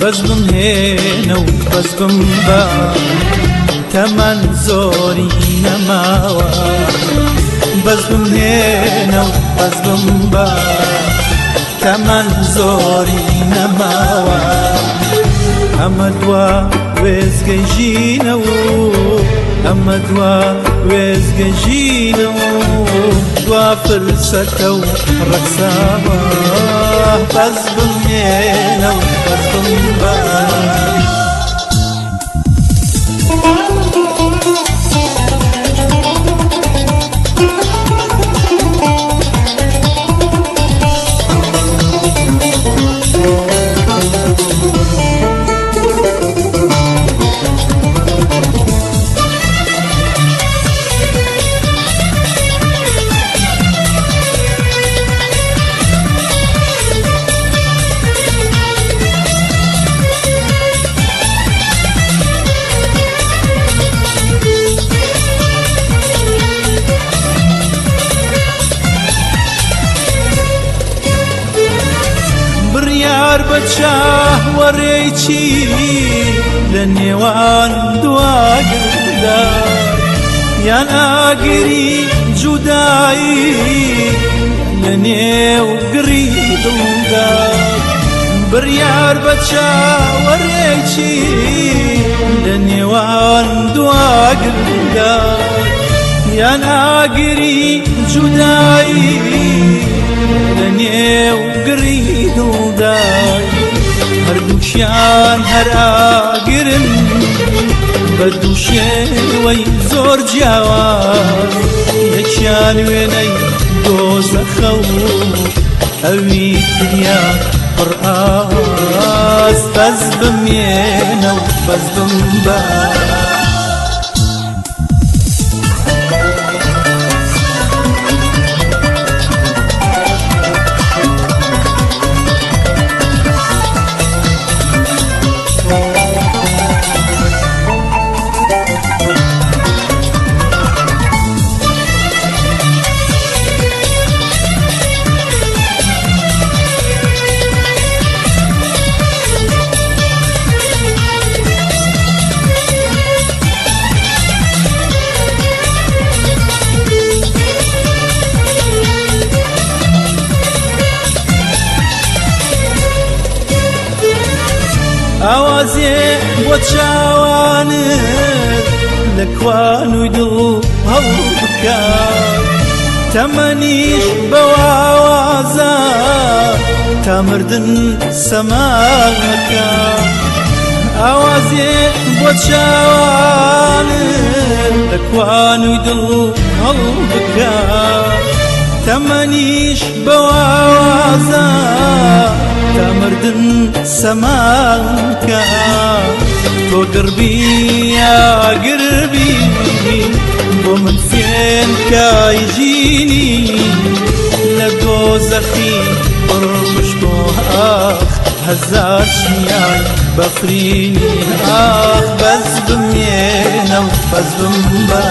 بەس بمهێنە و بەس بمبە تەمەن زۆری نەماوە، بەس بمهێنە و بەس بمبە تەمەن زۆری نەماوە. ئەمە دوا وێزگەی ژینە و ئەمە دوا وێزگەی ژینە و دوا فرسەتە و ڕەخساوە، بەس بمێنە و بەس بمبە. بڕیار بە چاوەڕێی چی لە نێوان دواگردا، یان ئاگری جودایی لە نێو گڕی دڵدا. بڕیار بە چاوەڕێی چی لە نێوان دواگردا، یان ئاگری جودایی لە نێو گڕی دڵدا. هەردووکیان هەر ئاگرن بە دوو شێوەی زۆر جیاواز، یەکیان وێنەی دۆزەخە و ئەوی تریان پڕ ئاز. بەس بمێنە و بەس بمبە. ئاوازێ بۆ چاوانت لە کوانوی دڵ هەڵ بکە، تەمەنیش بەواوازە تا مردن سەماکە. ئاوازێ بۆ چاوانت لە کوانوی دڵ هەڵ بکە، تەمەنیش بەواوازە تا مردن سەماکە. تۆ گڕبی ئاگربی بۆ من فێنکای ژینی لە دۆزەخی پڕ مشکۆ، ئاخ هەزار چیای بەفرینی. ئاخ بەس بمێنە و بەس بمبە.